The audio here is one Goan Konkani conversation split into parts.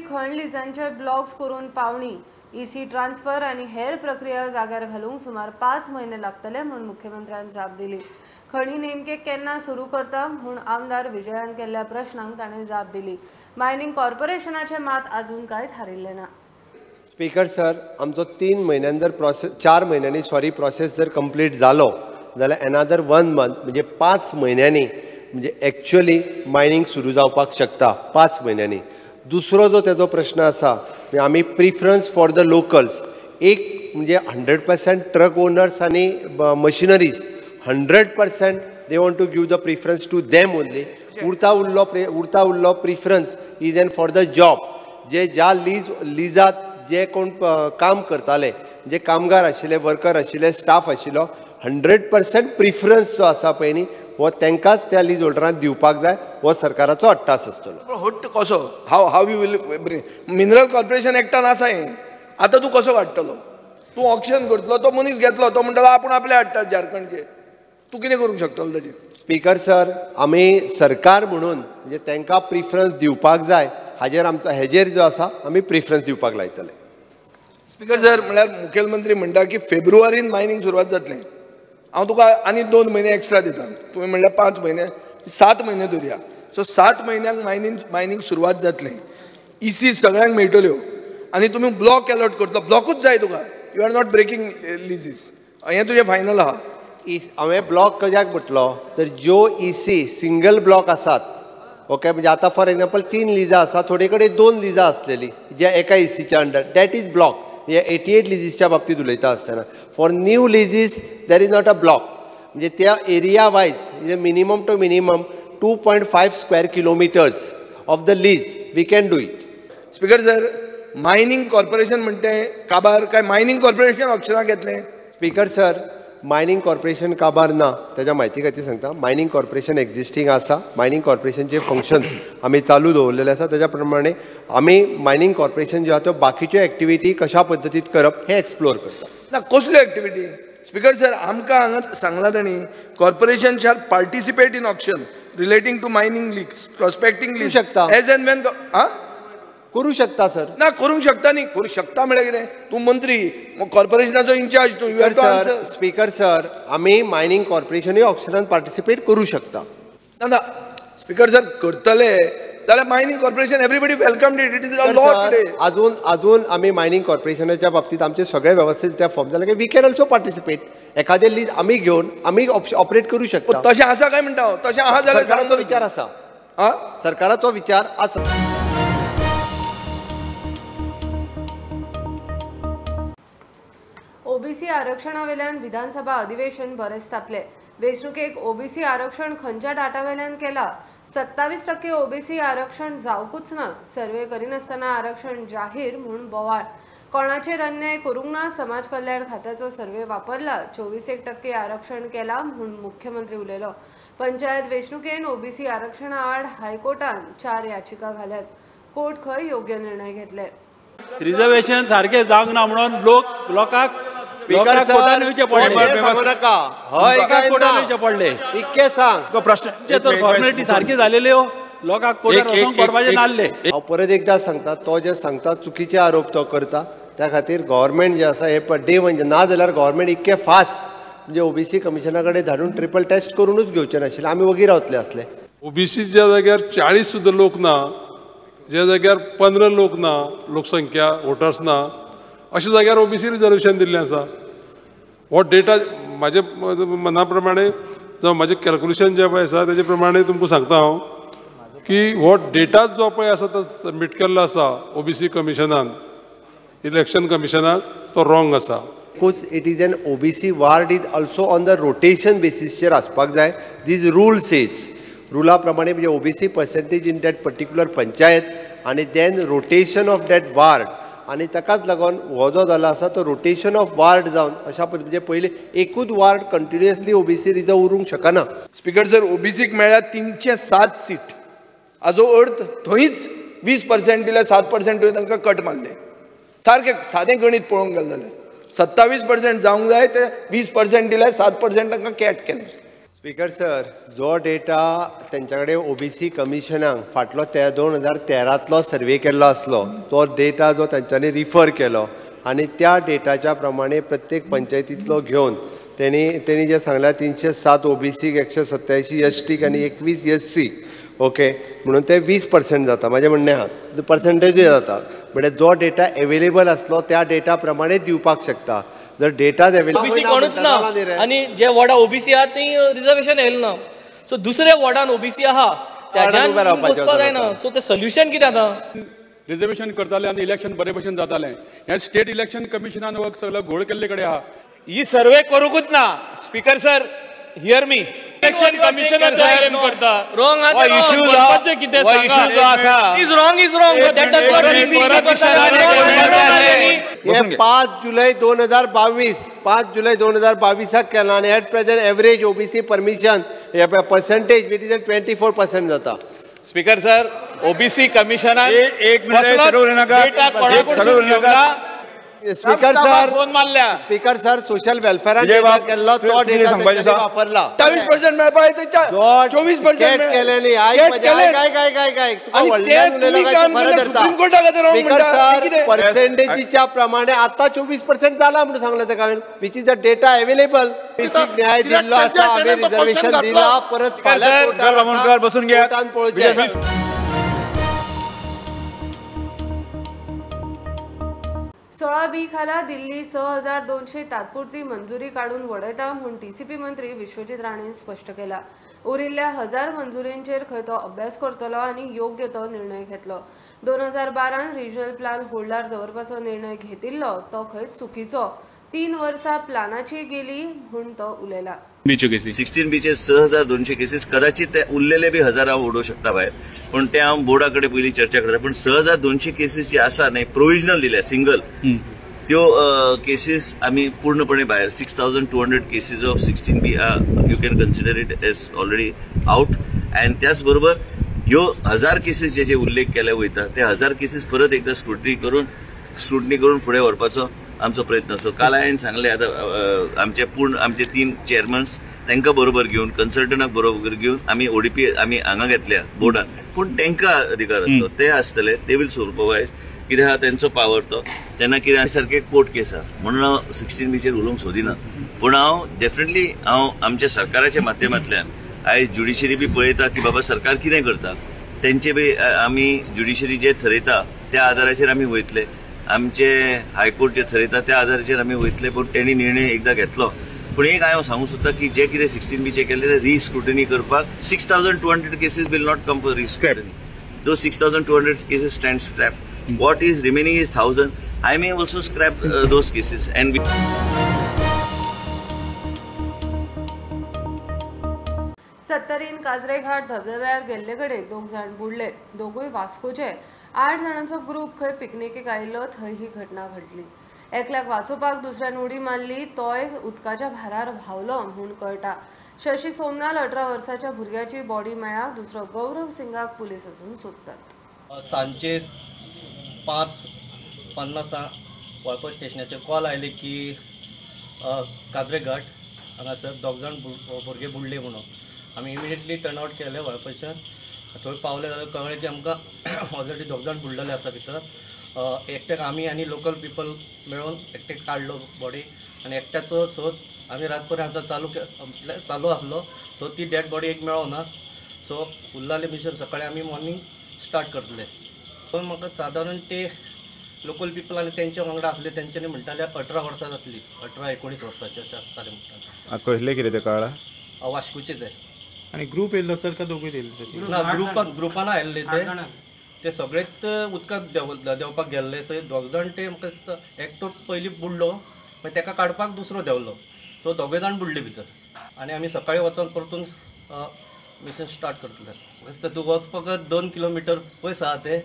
खण लिजांचे ब्लॉक्स करून पावणी, ईसी ट्रान्सफर आनी हेर प्रक्रिया जाग्यार घालूंक सुमार 5 म्हयने लागतले म्हूण मुख्यमंत्र्यान जाप दिली. खणी नेमके केन्ना सुरू करता म्हूण आमदार विजयान केल्ल्या प्रश्नांक ताणें जाप दिली. मायनिंग कॉर्पोरेशनाचे मात अजून काय थारिल्लें ना. स्पीकर सर, आमचो 3 म्हयन्यान जर प्रोसेस 4 म्हयन्यांनी सॉरी प्रोसेस जर कंप्लीट जालो जाल्यार एनादर 1 मंथ म्हणजे 5 म्हयन्यांनी म्हणजे एक्चुअली मायनिंग सुरू जावपाक शकता 5 म्हयन्यांनी. दुसरो जो तेजो प्रश्न आसा म्हणजे आमी प्रिफरन्स फॉर the locals एक म्हणजे 100% ट्रक ओनर्स आनी machineries 100% they want to give the preference to them only. उरता उरलो preference is an for the job जे ज्या लिजात जे कोण काम करताले म्हणजे कामगार आशिल्ले, वर्कर आशिल्ले, स्टाफ आशिल्लो 100% प्रिफरन्स जो आसा पळय न्ही हो तांकांच त्या लीज होल्डरांक दिवपाक जाय. हो सरकाराचो अट्टास आसतलो. हट्ट कसो how how you will bring mineral corporation एक्टान आसा हें, आतां तूं कसो काडटलो? तूं ऑक्शन करतलो, तो मनीस घेतलो, तो म्हणटलो आपूण आपले हाडटात झारखंडचे, तूं कितें करूंक शकतलो ताजेर? स्पीकर सर, आमी सरकार म्हणून म्हणजे तांकां प्रिफरन्स दिवपाक जाय हाजेर आमचो हेजेर जो आसा आमी प्रिफरन्स दिवपाक लायतले. स्पीकर सर, म्हळ्यार मुखेलमंत्री म्हणटा की फेब्रुवारीन मायनींग सुरवात जातलें. हांव तुका आनी 2 म्हयने एक्स्ट्रा दिता, तुवें म्हणल्यार 5 म्हयने 7 म्हयने धरया. सो 7 म्हयन्यांक मायनींग सुरवात जातलें, इसी सगळ्यांक मेळटल्यो आनी तुमी ब्लॉक एलॉट करतलो. ब्लॉकूच जाय तुका, you are not breaking leases, हें तुजें फायनल आहा. हांवें ब्लॉक कित्याक म्हटलो तर ज्यो इसी सिंगल ब्लॉक आसात ओके म्हणजे आतां फॉर एग्जाम्पल 3 लिजां आसा, थोडे कडेन 2 लिजां आसलेली ज्या एका इसीच्या अंडर, that is block. म्हणजे 88 लिजीसच्या बाबतींत उलयता आसतना for new leases there is not a block. म्हणजे त्या एरिया वायज म्हणजे minimum to minimum 2.5 square kilometres of the lease we can do it. Speaker sir, mining corporation म्हणटे काबार काय मायनींग कॉर्पोरेशन ऑक्शनाक घेतलें? स्पीकर सर, मायनींग कॉर्पोरेशन काबार ना, ताच्या म्हायती खातीर सांगता. मायनींग कॉर्पोरेशन एक्झिस्टींग आसा, मायनींग कॉर्पोरेशनचे फंक्शन्स आमी चालू दवरलेले आसा. ताच्या प्रमाणे आमी मायनींग कॉर्पोरेशन ज्यो आसा त्यो बाकीच्यो एक्टिविटी कशा पद्दतीत करप हें एक्सप्लोर करता. ना कसल्यो एक्टिविटी? स्पीकर सर, आमकां हांगा सांगलां तांणी corporation shall participate in auction relating to mining lease, prospecting lease शकता एज एन वेन. आं, करूं शकता सर. ना करूंक शकता न्ही, करूं शकता म्हळ्यार कितें? तूं मंत्री, कॉर्पोरेशनाचो इन्चार्ज तूं. सर, स्पीकर सर, आमी मायनींग कॉर्पोरेशनूय ऑक्शनान पार्टिसिपेट करूं शकता. ना ना स्पीकर सर, करतले जाल्यार mining corporation everybody welcome it, it is a law today. अजून अजून आमी मायनींग कॉर्पोरेशनाच्या बाबतींत आमचे सगळे व्यवस्थीत त्या फॉर्म जाल्यार we can also participate. एखादें लीज आमी घेवन आमी ऑपरेट करूं शकता. तशें आसा काय म्हणटा हांव? तशें आसा जाल्यार सरकाराचो विचार आसा. आं, सरकाराचो विचार आसा. ओबीसी आरक्षणावेल्यान विधानसभा अधिवेशन बरेच तापले. वेंचणुकेक ओबीसी आरक्षण खंयच्या डाटावेल्यान केला? 27% ओबीसी आरक्षण जावकूच ना, सर्वे करिनासतना आरक्षण जाहीर म्हूण बोवाळ. कोणाचेर अन्याय करूंक ना, समाज कल्याण खात्याचो सर्वे वापरला, 24% आरक्षण केला म्हूण मुख्यमंत्री उलयलो. पंचायत वेंचणुकेन ओबीसी आरक्षणा आड हायकोर्टान 4 याचिका घाल्यात. कोर्ट खंय योग्य निर्णय घेतले. रिझर्वेशन सारखे जावंक ना म्हणून लोकांक फॉर्मेलिटी सारकी झालेल्यो लोकांक कोर्टार वचूंक पडपाचें नासलें. हांव परत एकदां सांगता, तो जे सांगता चुकीचे आरोप तो करता. त्या खातीर गव्हर्मेंट जे आसा हे डे म्हणजे ना जाल्यार गव्हर्मेंट इतके फास्ट म्हणजे ओबीसी कमिशना कडेन धाडून ट्रिपल टेस्ट करूनच घेवचें नाशिल्लें, आमी वगी रावतले आसले. ओबीसी ज्या जाग्यार 40 सुद्दां लोक ना, ज्या जाग्यार 15 लोक ना, लोकसंख्या वोटर्स ना, अशा जाग्यार ओबीसी रिजर्वेशन दिल्लें आसा. हो डेटा म्हाजे मना प्रमाणे जावं म्हाजें कॅल्कुलेशन जें पळय आसा तेजे प्रमाणे तुमकां सांगता हांव की हो डेटाच जो पळय आसा तो सबमीट केल्लो आसा ओबीसी कमिशनान, इलेक्शन कमिशनान, तो रॉंग आसा. Coach it is an OBC ward is also on the rotation बेसिसचेर आसपाक जाय. दीज रूल सेज रुला प्रमाणे म्हणजे OBC percentage in that particular panchayat आनी then rotation of that ward. आनी ताकाच लागून हो जो जाला आसा तो रोटेशन ऑफ वार्ड जावन अशा पद्दतीन म्हणजे पयलीं एकूच वार्ड कंटिन्युअसली ओबीसी रिजर्व उरूंक शकना. स्पीकर सर, ओबीसीक मेळ्ळ्या 307 सीट, हाजो अर्थ थंयच 20% दिल्या, 7% तांकां कट मारले. सारकें सादें गणीत पळोवंक गेलें जाल्यार 27% जावंक जाय ते 20% दिले, 7% तांकां कॅट केलें. स्पीकर सर, जो डेटा तेंच्या कडेन ओबीसी कमिशनाक फाटलो 2013तलो सर्वे केल्लो आसलो तो डेटा जो तेंच्यांनी रिफर केलो आनी त्या डेटाच्या प्रमाणे प्रत्येक पंचायतींतलो घेवन तेणी जें सांगलां 307 ओबीसीक, 187 एसटीक आनी 21 एससीक, ओके, म्हणून ते 20% जाता. म्हाजें म्हणणें आहा पर्संटेजूय जाता, म्हळ्यार जो डेटा एवेलेबल आसलो त्या डेटा प्रमाणे दिवपाक शकता. जर डेटा ओबीसी कोणूच ना आनी जे वॉर्डा ओबीसी आहा ती रिजर्वेशन येयलें ना, सो दुसऱ्या वॉर्डान ओबीसी आहा त्याच्यान वचपाक जायना. सो ते सोल्युशन कितें आतां? रिजर्वेशन करताले आनी इलेक्शन बरे भशेन जातालें. हें स्टेट इलेक्शन कमिशनान सगळो घोळ केल्ले कडेन आहा. ही सर्वे करूंकूच ना. Speaker sir, hear me. Election commissioner करता रॉंग हे 5 जुलै 2022, 5 जुलै 2022 केला आनी at present average OBC permission percentage which is 24% जाता. स्पीकर सर, ओबीसी कमिशनान एक minute speaker sir, speaker sir, social वेलफेअरान डेटा केल्लो तो डेटा तेंच्यांनी वापरला. 28% मेळपा 24% केले न्ही. आयक आयक आयक आयक, तुका व्हडल्यान उलयलो काय खरें धरता. स्पीकर सर, पर्सेंटेजीच्या प्रमाणे आतां 24% जाला म्हणून सांगलें तेका हांवें, which is the data available. न्याय दिल्लो आसा, आमी रिजर्वेशन दिला, परत फाल्यां बसून घ्या पळोवचें. 16 बी खाला दिल्ली 6200 तात्पुरती मंजुरी काडून वडयता म्हूण टीसीपी मंत्री विश्वजीत राणेन स्पश्ट केला. उरिल्ल्या 1000 मंजुरींचेर खंय तो अभ्यास करतलो आनी योग्य तो निर्णय घेतलो. 2012 रिजनल प्लान होल्डार दवरपाचो निर्णय घेतिल्लो तो खंय चुकीचो. 3 वर्सां प्लानाची गेली म्हूण तो उलयला. 16 बीचे 6200 केसीस कदाचित ते उरलेले बी 1000 हांव उडोवंक शकता भायर, पूण ते हांव बोर्डा कडेन पयलीं चर्चा करता. पूण 6200 केसीस जे आसा न्ही प्रोविजनल दिल्या सिंगल, त्यो केसीस आमी पूर्णपणे भायर. 6200 cases of 16 B you can consider it as already out. And त्याच बरोबर ह्यो 1000 केसीस जे उल्लेख केले वयता ते 1000 केसीस परत एकदा स्क्रुटनी करून फुडें व्हरपाचो आमचो प्रयत्न आसलो. काल हांवें सांगलें आतां आमचे पूर्ण आमचे 3 चेअरमन्स तांकां बरोबर घेवन कन्सल्टंटाक बरोबर घेवन आमी ओडीपी आमी हांगा घेतल्या बोर्डान, पूण तांकां अधिकार आसलो ते आसतले, ते वील सुपरवायज कितें आहा तेंचो पावर तो. तेन्ना कितें सारकें कोर्ट केस आहा म्हणून हांव 16 बीचेर उलोवंक सोदिना, पूण हांव डेफिनेटली हांव आमच्या सरकाराच्या माध्यमांतल्यान आयज ज्युडिशरी बी पळयता की बाबा सरकार कितें करता, तेंचे बी आमी ज्युडिशरी जे थरयता त्या आदाराचेर आमी वयतले, आमचे हायकोर्ट जे थरयता त्या आधाराचेर आमी वयतले. पूण तेणी निर्णय एकदां घेतलो. पूण एक हांव सांगूंक सोदता की जे कितें 16 बीचे केल्ले ते रिस्क्रुटनी करपाक 6200 cases will not come for rescrutiny. Though 6200 cases stand scrap, what is remaining is 1000. I may also scrap those cases and सत्तरीन Kajreghat धबधब्यार गेल्ले कडेन 2 जाण बुडले, दोगूय वास्कोचे. 8 जाणांचो ग्रुप खंय पिकनिकेक आयिल्लो थंय ही घटना घडली. एकल्याक वाचोवपाक दुसऱ्यान उडी मारली, तोय उदकाच्या भारार व्हांवलो म्हूण कळटा. शशी सोमनाल 18 वर्साच्या भुरग्याची बॉडी मेळ्ळा. दुसरो गौरव सिंगाक पुलीस अजून सोदतात. सांजचे 5:50 वाळपय स्टेशनाचेर कॉल आयले की काजरेघाट हांगासर 2 जाण भुरगे बुडले म्हणून. आमी इमिडिएटली टर्न आवट केले वाळपयच्यान. थंय पावले जाल्यार कळ्ळें की आमकां ऑलरेडी 2 जाण बुडलेले आसा भितर. एकट्याक आमी आनी लोकल पिपल मेळून एकट्याक काडलो बॉडी आनी एकट्याचो सोद आमी रातभर आतां चालू आसलो. सो ती डेड बॉडी एक मेळोना. सो उरलेले मिशन सकाळी आमी मॉर्निंग स्टार्ट करतले. पण म्हाका सादारण ते लोकल पिपल आनी तेंच्या वांगडा आसले तेंच्यांनी म्हणटाले 18 वर्सां जातली, 18-19 वर्सांचे अशें आसताले म्हणटाले. कसले कितें ते कळ्ळां? वास्कोचे ते. आनी ग्रूप येयल्लो सर का दोगूय येयल्ले? ना, ग्रुपान आयिल्ले ते. ते सगळेच उदकाक देंवपाक गेल्ले. सो 2 जाण ते म्हाका दिसता एकटो पयलीं बुडलो, मागीर तेका काडपाक दुसरो देंवलो. सो 2 जाण बुडले भितर आनी आमी सकाळीं वचोन परतून मिशन स्टार्ट करतले. म्हाका दिसता तूं वचपाक 2 किलोमिटर पयस आहा ते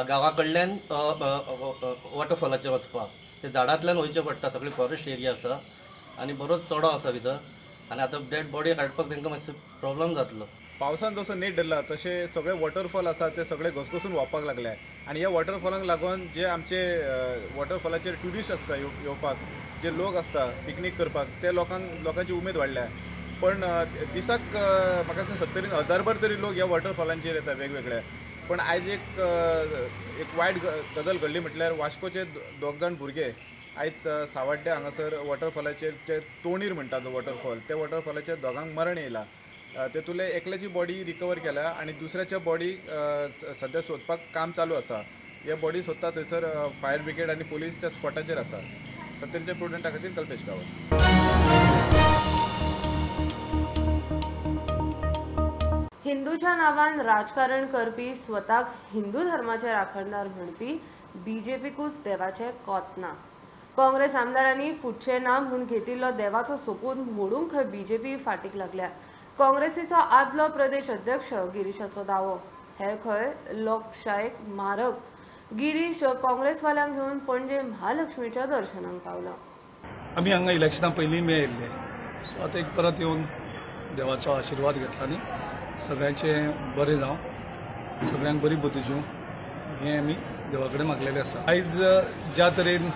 गांवा कडल्यान वॉटरफॉलाचेर वचपाक. ते झाडांतल्यान वयचें पडटा, सगळी फॉरेस्ट एरिया आसा आनी बरोच चडो आसा भितर. आनी आतां डेड बॉडी काडपाक तांकां मातसो प्रॉब्लम जातलो. पावसान जसो नेट धरला तशे सगळे वॉटरफॉल आसा ते सगळे घसघसून व्हांवपाक लागले आनी ह्या वॉटरफॉलांक लागून जे आमचे वॉटरफॉलाचेर ट्युरिस्ट आसता येवपाक, जे लोक आसता पिकनीक करपाक, ते लोकांची उमेद वाडल्या. पण दिसाक म्हाका दिसता 70 हजारभर तरी लोक ह्या वॉटरफॉलांचेर येता वेगवेगळे. पण आयज एक एक वायट गजाल घडली म्हटल्यार वास्कोचे 2 जाण भुरगे आयज सावड्डे हांगासर वॉटरफॉलाचेर जे तोणीर म्हणटा जो वॉटरफॉल, त्या वॉटरफॉलाचेर दोगांक मरण येयला. तेतूंतले एकल्याची बॉडी रिकवर केल्या आनी दुसऱ्याच्या बॉडी सद्या सोदपाक काम चालू आसा. हे बॉडी सोदता थंयसर फायर ब्रिगेड आनी पोलीस त्या स्पॉटाचेर आसा. सत्यंच्या प्रुडंटा खातीर कल्पेश गांवस. हिंदूच्या नावान राजकारण करपी, स्वताक हिंदू धर्माचे राखणदार म्हणपी बीजेपीकूच देवाचे कोत ना. काँग्रेस आमदारांनी फुटचे ना म्हूण घेतिल्लो देवाचो सोपूत मोडूंक खंय बीजेपी फाटीक लागल्या. काँग्रेसीचो आदलो प्रदेश अध्यक्ष गिरीशाचो दावो हे खंय लोकशायेक मारक. गिरीश काँग्रेसवाल्यांक घेवन पणजे महालक्ष्मीच्या दर्शनाक पावलो. आमी हांगा इलेक्शना पयलीं बी आयिल्ले, सो आतां एक परत येवन देवाचो आशिर्वाद घेतला आनी सगळ्यांचें बरें जावं, सगळ्यांक बरी बुद्दी दिवं हें आमी देवा कडेन मागलेलें आसा. आयज ज्या तरेन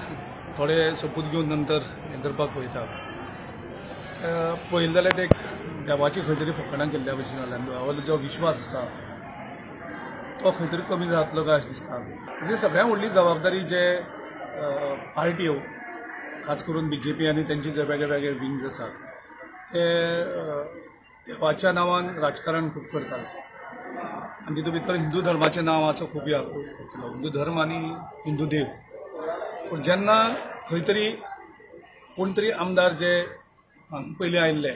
थोडे सोपूत घेवन नंतर हें करपाक वयता, पळयलें जाल्यार ते देवाची खंय तरी फकाणां केल्ल्या भशेन जाल्या. देवा जो विश्वास आसा तो खंय तरी कमी जातलो काय अशें दिसता. म्हणजे सगळ्यांत व्हडली जबाबदारी जे पार्ट्यो, खास करून बीजेपी आनी तेंचे जे वेगळे वेगळे विंग्स आसात ते देवाच्या नांवान राजकारण खूब करतात आनी तितूंत भितर हिंदू धर्माच्या नांवाचो खूब केलो, हिंदू धर्म आनी हिंदू देव. पूण जेन्ना खंय तरी कोण तरी आमदार जे पयलीं आयिल्ले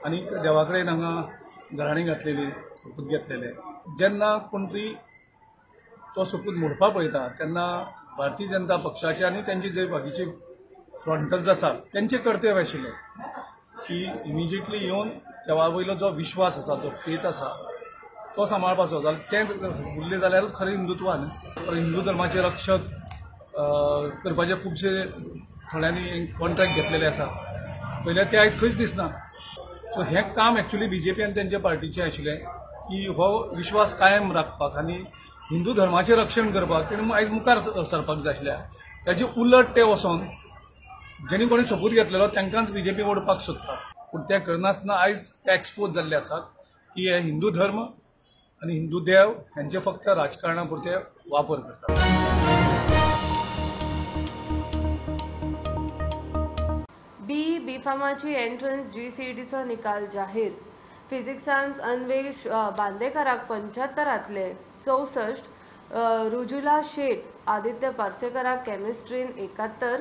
आनी देवा कडेन हांगा घराणी घातलेली, सोपूत घेतलेले, जेन्ना कोण तरी तो सोपूत मोडपाक पळयता तेन्ना भारतीय जनता पक्षाचे आनी तेंचे जे बाकीचे फ्रंटर्स आसात तेंचें कर्तव्य आशिल्लें की इमिजिएटली येवन देवा वयलो जो विश्वास आसा, जो फेथ आसा तो सांबाळपाचो. जाल्यार तें उरलें जाल्यारूच खरें हिंदुत्व न्हय. पण हिंदू धर्माचे रक्षक करपाचे खुबशे थोड्यांनी कॉन्ट्रॅक्ट घेतलेले आसा, पयल्यार ते आयज खंयच दिसना. सो हें काम एक्चुअली बीजेपी आनी तेंच्या पार्टीचें आशिल्लें की हो विश्वास कायम राखपाक आनी हिंदू धर्माचें रक्षण करपाक तेणी आयज मुखार सरपाक जाय आशिल्लें. ताचे उलट ते वचोन जेणी कोणी सोपूत घेतलेलो तांकांच बीजेपी ओडपाक सोदता. पूण तें करनासतना आयज ते एक्सपोज जाल्ले आसात की हे हिंदू धर्म आनी हिंदू देव हांचे फक्त राजकारणा पुरते वापर करतात. बी फार्माची एंट्रन्स जीसीईटीचो निकाल जाहीर. फिजिक्सांत अन्वेश बांदेकाराक 75 64, रुजुला शेट आदित्य पार्सेकराक केमिस्ट्रीन 71,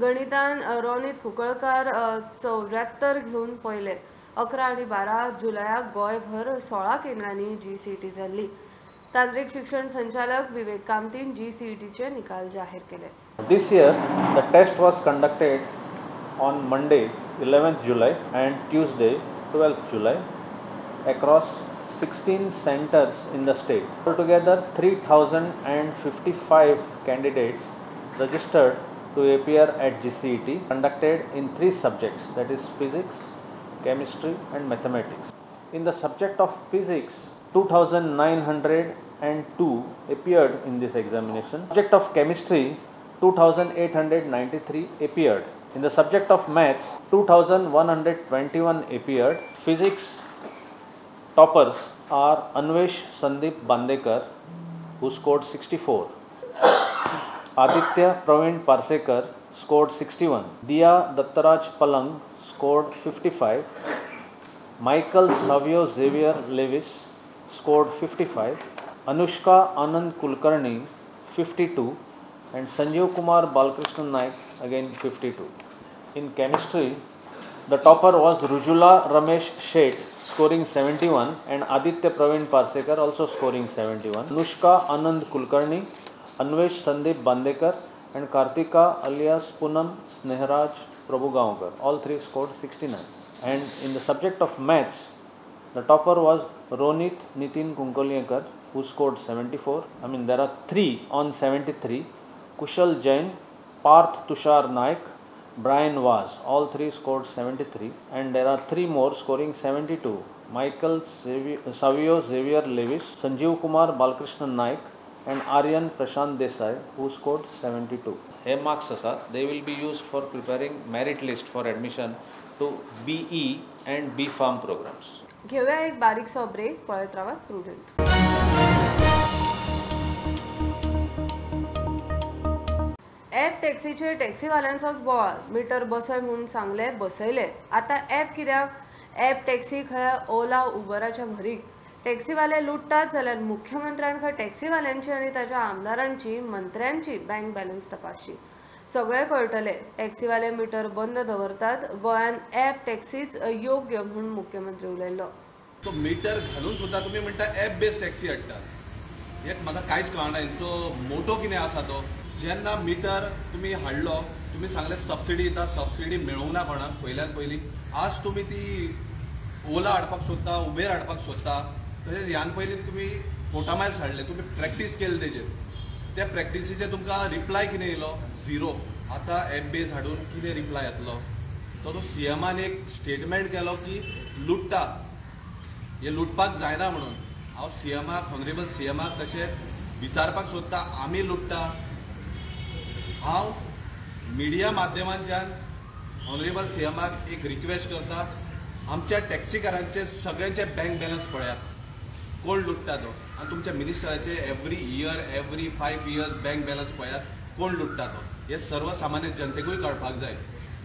गणितान रोनित कुंकळकार 74 घेवन पयले. 11 आनी 12 जुलयाक गोंयभर 16 केंद्रांनी जीसीईटी जाल्ली. तांत्रिक शिक्षण संचालक विवेक कामतीन जीसीईटीचे निकाल जाहीर केले. This year the test was conducted on Monday 11th July and Tuesday 12th July across 16 centers in the state. Altogether 3,055 candidates registered to appear at GCET, conducted in 3 subjects, that is physics, chemistry and mathematics. In the subject of physics, 2,902 appeared in this examination. Subject of chemistry, 2,893 appeared. In the subject of maths, 2,121 appeared. Physics toppers are Anvesh Sandeep Bandekar, who scored 64. Aditya Praveen Parsekar scored 61. Diya Dattaraj Palang scored 55. Michael Savio Xavier Lewis scored 55. Anushka Anand Kulkarni 52. And Sanjeev Kumar Balkrishnan Naik again 52. In chemistry, the topper was Rujula Ramesh Sheth scoring 71 and Aditya Praveen Parsekar also scoring 71. Anushka Anand Kulkarni, Anvesh Sandeep Bandekar and Kartika alias Punam Snehraj Prabhugaonkar, all three scored 69. And in the subject of maths, the topper was Ronit Nitin Kunkolienkar, who scored 74. I mean, there are three on 73. Kushal Jain, Parth Tushar Naik, Brian Vaz, all three scored 73, and there are three more scoring 72. Michael Savio Xavier Lewis, Sanjeev Kumar Balkrishnan Naik and Aryan Prashant Desai, who scored 72. Hey marks asa, they will be used for preparing merit list for admission to BE and B Pharm programs. घेऊया एक बारीकसो ब्रेक. पळयत रावात प्रुडंट. ॲप टॅक्सीचे टॅक्सीवाल्यांचोच बोवाळ. मिटर बसय म्हूण सांगले, बसयले. आतां ॲप कित्याक? ॲप टॅक्सी खंय ओला उबराच्या भरीक. टॅक्सीवाले लुट्टात जाल्यार मुख्यमंत्र्यान खंय टॅक्सीवाल्यांची आनी ताच्या आमदारांची, मंत्र्यांची बँक बॅलन्स तपासची. सगळे कळटले. टॅक्सीवाले मिटर बंद दवरतात. गोंयान ॲप टॅक्सीच योग्य म्हूण मुख्यमंत्री उलयलो. सो मिटर घालून सुद्दां तुमी म्हणटा ॲप बेस्ड टॅक्सी हाडटा, हें म्हाका कांयच कळना. हेंचो मोटो कितें आसा तो? जेन्ना मिटर तुमी हाडलो, तुमी सांगले सबसिडी दिता, सबसिडी मेळूंक ना कोणाक पयल्यान पयलीं. आज तुमी ती ओला हाडपाक सोदता, उबेर हाडपाक सोदता. तशेंच ह्यान पयलीं तुमी फोटा मायल्स हाडले, तुमी प्रॅक्टीस केली तेजेर, त्या प्रॅक्टिसीचेर तुमकां रिप्लाय कितें येयलो? झिरो. आतां एप बेज हाडून कितें रिप्लाय येतलो? तसो सीएमान एक स्टेटमेंट केलो की लुट्टा, हे लुटपाक जायना म्हणून. हांव सीएमाक, ऑनरेबल सीएमाक तशेंच विचारपाक सोदता, आमी लुट्टा? हांव मिडिया माध्यमांच्यान ऑनरेबल सीएमाक एक रिक्वेस्ट करता, आमच्या टॅक्सीकारांचे सगळ्यांचे बँक बॅलन्स पळयात, कोण लुट्टा तो. आनी तुमच्या मिनिस्टराचे every year, every 5 years bank balance पळयात, कोण लुट्टा तो. हे सर्वसामान्य जनतेकूय कळपाक जाय.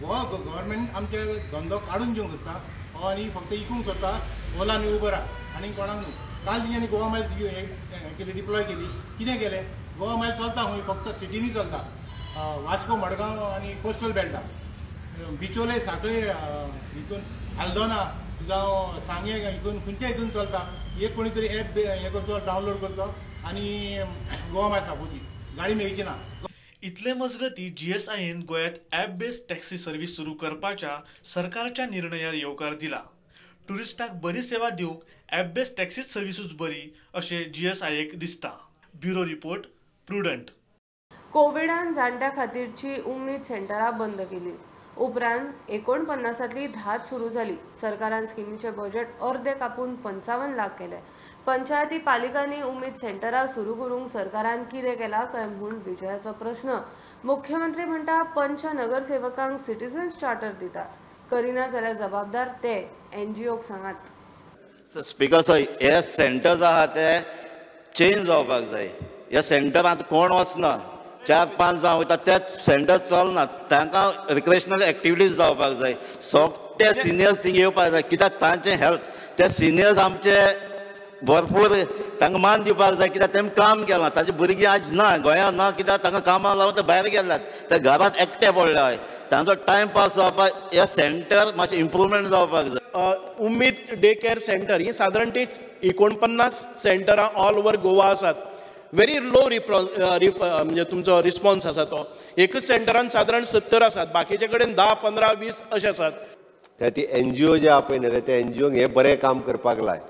हो गव्हर्मेंट आमचे धंदो काडून घेवंक सोदता हो आनी फक्त इकूंक सोदता ओला आनी उबराक आनी कोणाक न्हू. काल तेंच्यांनी गोवा मायल्स केली, डिप्लॉय केली. कितें केलें? गोवा मायल्स चलता खंय? फक्त सिटींनी चलता, वास्को, मडगांव आनी कोस्टल बेल्टा. बिचोले, साखळे, हितून हल्दोना जावं सांगे हितून खंयच्या हितून चलता. एक कोणी तरी एप हें करचो, डावनलोड करचो आनी गोवा मायल्स दाखोवची, गाडी मेळची ना. इतले मजगती जीएसआयन गोंयांत ॲप बेस्ड टॅक्सी सर्व्हिस सुरू करपाच्या सरकारच्या निर्णयार येवकार दिला. ट्युरिस्टाक बरी सेवा दिवंक ॲप बेस्ड टॅक्सीच सर्व्हिसूच बरी अशें जीएसआयक दिसता. Bureau report, Prudent. कोविडान जाणट्या खातीरची उमेद सेंटरां बंद केली. उपरांत 49तली 10 सुरू जाली. सरकारान स्किमीचें बजेट अर्दे कापून 55 लाख केलें. पंचायती पालिकांनी उमेद सेंटरां सुरू करूंक सरकारान कितें केलां काय म्हूण विजयाचो प्रस्न. मुख्यमंत्री म्हणटा पंच नगरसेवकांक सिटीजन्स चार्टर दिता, करिना जाल्यार जबाबदार ते एनजीओक सांगात. स्पीकर सर, हे सेंटर्स आहा ते चेंज जावपाक जाय. ह्या सेंटरांत कोण वचना, 4-5 जावं वयता ते सेंटर चलना. तांकां रिक्रिएशनल एक्टिविटीज जावपाक जाय. सगळे सिनियर्स थिंग येवपाक जाय, कित्याक तांचें हेल्थ, ते सिनियर्स आमचे भरपूर तांकां मान दिवपाक जाय, कित्याक तेमी काम केलां. ताचे भुरगीं आज ना गोंयांत ना, कित्याक तांकां कामाक लागून ते भायर गेल्यात, ते घरांत एकटे पडले. तांचो टायम पास जावपाक हे सेंटर मातशें इम्प्रूवमेंट जावपाक जाय. उमेद डे केअर सेंटर ही सादारण ती 49 सेंटरां ऑल ओवर गोवा आसात. व्हेरी लो म्हणजे तुमचो रिस्पॉन्स आसा तो. एकच सेंटरान सादारण 70 आसात, बाकीचे कडेन 10, 15, 20 अशें आसात. त्या ती एनजीओ जे आहा पळय न्ही रे, ते एनजीओक हें बरें काम करपाक लाय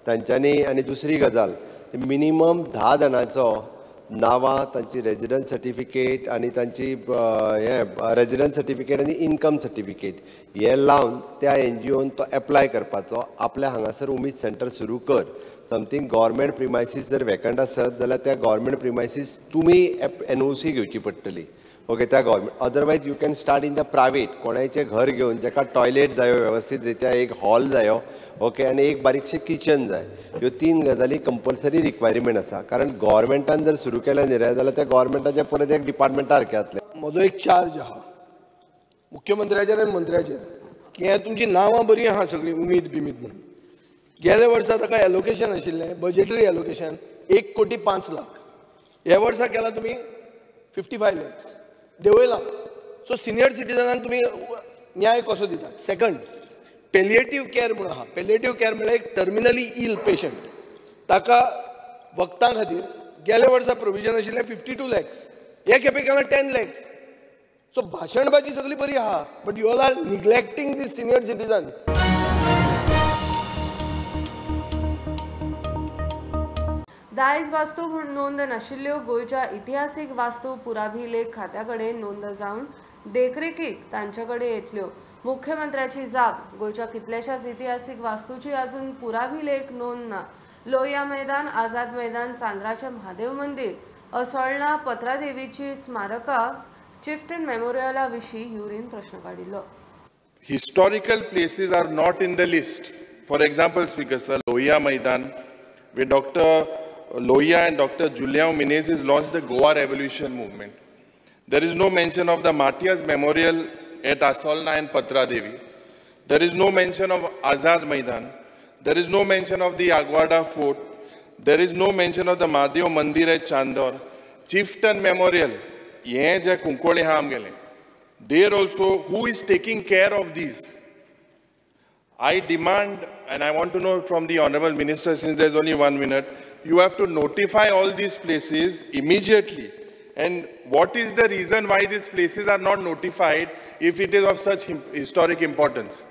तांच्यांनी. आनी दुसरी गजाल, मिनिमम 10 जाणांचो नांवां, तांची रेजिडन्स सर्टिफिकेट आनी तांची हें रेजिडन्स सर्टिफिकेट आनी इनकम सर्टिफिकेट हे लावन त्या एनजीओन तो एप्लाय करपाचो. आपल्या हांगासर उमेद सेंटर सुरू कर. समथींग गव्हर्मेंट प्रिमायसीस जर वेकंट आसत जाल्यार त्या गव्हर्मेंट प्रिमायसीस तुमी एनओसी घेवची पडटली. ओके, त्या government. Otherwise you can start in the private. कोणायचें घर घेवन जाका टॉयलेट जायो वेवस्थीत रित्या, एक हॉल जायो, ओके, आनी एक बारीकशें किचन जाय. ह्यो 3 गजाली कंपल्सरी रिक्वायरमेंट आसा. कारण गव्हर्मेंटान जर सुरू केलें न्ही रे जाल्यार त्या गव्हर्मेंटाचें परत एक डिपार्टमेंटा सारकें जातलें. म्हजो एक चार्ज आहा मुख्यमंत्र्याचेर आनी मंत्र्याचेर की हें तुमचीं नांवां बरीं आहा सगळीं उमेद बिमीद म्हणून. गेल्या वर्सा ताका एलोकेशन आशिल्लें, बजेटरी एलोकेशन 1,05,00,000. ह्या वर्सा केलां तुमी 55 lakhs देंवयलां. सो सिनियर सिटीजनांक तुमी न्याय कसो दितात? सेकंड, पेलिएटीव केअर म्हणून आहा. पेलिएटीव केअर म्हळ्यार एक टर्मिनली इल पेशंट, ताका वखदां खातीर गेल्या वर्सा प्रोविजन आशिल्लें 52 lakhs, हे खेपे केलां 10 lakhs. सो भाशणबाजी सगळी बरी आहा, but you all are neglecting this senior citizen. दायज वास्तू म्हूण नोंद नाशिल्ल्यो गोंयच्या इतिहासीक वास्तू पुराभिलेख खात्या कडेन नोंद जावन देखरेखीक तांचे कडेन येतल्यो. मुख्यमंत्र्याची जाप. गोंयच्या कितल्याशाच इतिहासीक वास्तूची अजून पुराभिलेख नोंद ना. लोहिया मैदान, आझाद मैदान, चांद्राचें म्हादेव मंदीर, असोळणा पत्रादेवीची स्मारकां, चिफ्टन मेमोरियला विशीं युरीन प्रश्न काडिल्लो. Historical places are not in the list. For example, Speaker sir, Lohia Maidan, where Dr. Lohia and Dr. Juliao Menezes launched the Goa Revolution movement. There is no mention of the Matias Memorial at Asolna and Patra Devi. There is no mention of Azad Maidan. There is no mention of the Aguada Fort. There is no mention of the Mahadev Mandir at Chandor. Chieftain Memorial, ye je Kunkole ha amgele. There also, who is taking care of these? I demand, and I want to know from the Honorable Minister, since there's only 1 minute, you have to notify all these places immediately. And what is the reason why these places are not notified if it is of such historic importance?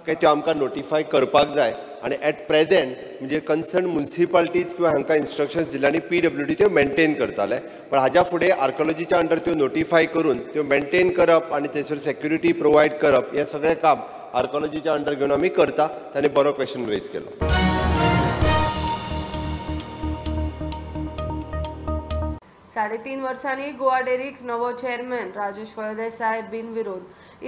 त्यो आमकां नोटिफाय करपाक जाय आनी एट प्रेजेंट म्हणजे कन्सर्न मुन्सिपालिटीज किंवा हांकां इन्स्ट्रक्शन्स दिले आनी पीडब्ल्यूडी त्यो मेंटेन करताले, पण हाज्या फुडें आर्कोलॉजीच्या अंडर त्यो नोटिफाय करून त्यो मेंटेन करप आनी थंयसर सेक्युरिटी प्रोवायड करप हें सगळें काम आर्कोलॉजीच्या अंडर घेवन आमी करता. ताणें बरो क्वेश्चन रेज केलो. 3.5 वर्सांनी गोवा डेरीक नवो चेअरमॅन राजेश फळदेसाय बिनविरोध.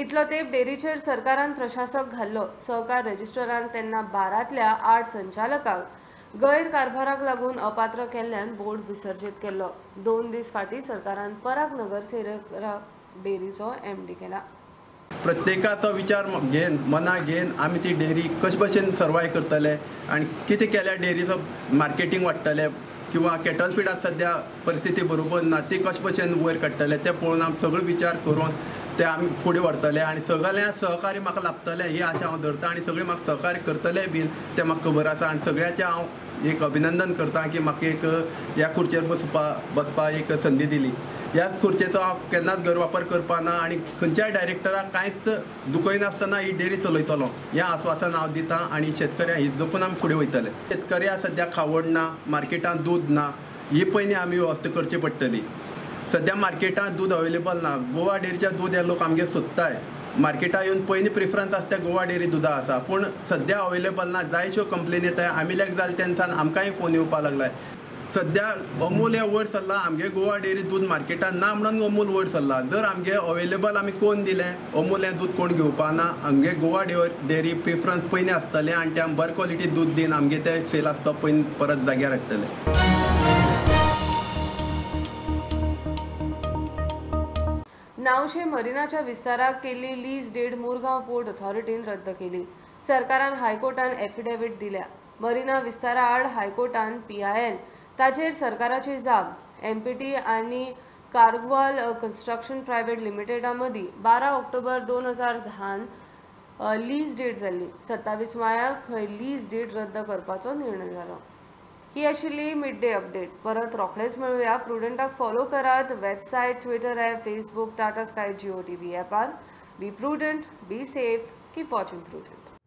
इतलो तेंप डेरीचेर सरकारान प्रशासक घाल्लो. सहकार रजिस्टरान तेन्ना 12तल्या 8 संचालकांक गैरकारभाराक लागून अपात्र केल्ल्यान बोर्ड विसर्जीत केल्लो. 2 दीस फाटीं सरकारान पराग नगरसेकराक डेरीचो एमडी केला. प्रत्येकाचो विचार घेवन मनाक घेवन आमी ती डेअरी कशे भशेन सर्वाय करतले आनी कितें केल्यार डेअरीचो मार्केटींग वाडटलें किंवा कॅटल फिडाक सद्या परिस्थिती बरोबर ना ती कशे भशेन वयर काडटले तें पळोवन आमी सगळो विचार करून ते आमी फुडें व्हरतले आनी सगळ्या सहकार्य म्हाका लाभतलें ही आशा हांव धरता आनी सगळें म्हाका सहकार्य करतले बीन तें म्हाका खबर आसा आनी सगळ्याचें हांव एक अभिनंदन करता की म्हाका एक ह्या खुर्चेर बसपा एक संदी दिली. ह्या खुर्चेचो हांव केन्नाच गैरवापर करपा ना आनी खंयच्याय डायरेक्टराक कांयच दुखयनासतना ही डेअरी चलयतलो हें आस्वासन हांव दितां आनी शेतकऱ्यांक ही जपून आमी फुडें वयतले. शेतकऱ्याक सद्या खावड ना, मार्केटांत दूद ना, ही पयलीं आमी वेवस्था करची पडटली. सद्या मार्केटांत दूद अवेलेबल ना. गोवा डेअरीचें दूद हे लोक आमगे सोदताय. मार्केटात येवन पयलीं प्रिफरन्स आसता गोवा डेअरी दुदा आसा, पूण सद्या अवेलेबल ना. जायश्यो कंप्लेन येता. आमी लेट जाले तेन्ना आमकांय फोन येवपाक लागलाय. सद्या अमूल हें वयर सरलां, आमगे गोवा डेअरी दूद मार्केटान ना म्हणून अमूल वयर सरलां. जर आमगे अवेलेबल आमी कोण दिलें अमूल हें दूद कोण घेवपा ना. आमगे गोवा डेअरी प्रिफरन्स पयलीं आसतलें आनी ते आमी बरें क्वॉलिटी दूद दिवन आमगे ते सेल आसता पयलीं परत जाग्यार हाडटले. नावशे मरिनाच्या विस्ताराक केल्ली लीज डीड मुरगांव पोर्ट ऑथॉरिटीन रद्द केली. सरकारान हायकोर्टान एफिडेवीट दिल्या. मरिना विस्तारा आड हायकोर्टान PIL ताचेर सरकाराची जाप. MPT आनी कार्गवाल कन्स्ट्रक्शन प्रायव्हेट लिमिटेडा मदीं 12 ऑक्टोबर 2010 लीज डीड जाल्ली. 27 मायाक खंय लीज डीड रद्द करपाचो निर्णय जालो. ही आशिल्ली मिड डे अपडेट. परत रोखडेच मेळुया. प्रुडंटाक फॉलो करात website, Twitter app, Facebook, Tata Sky, Jio TV ॲपार. Be prudent, be safe, keep watching Prudent.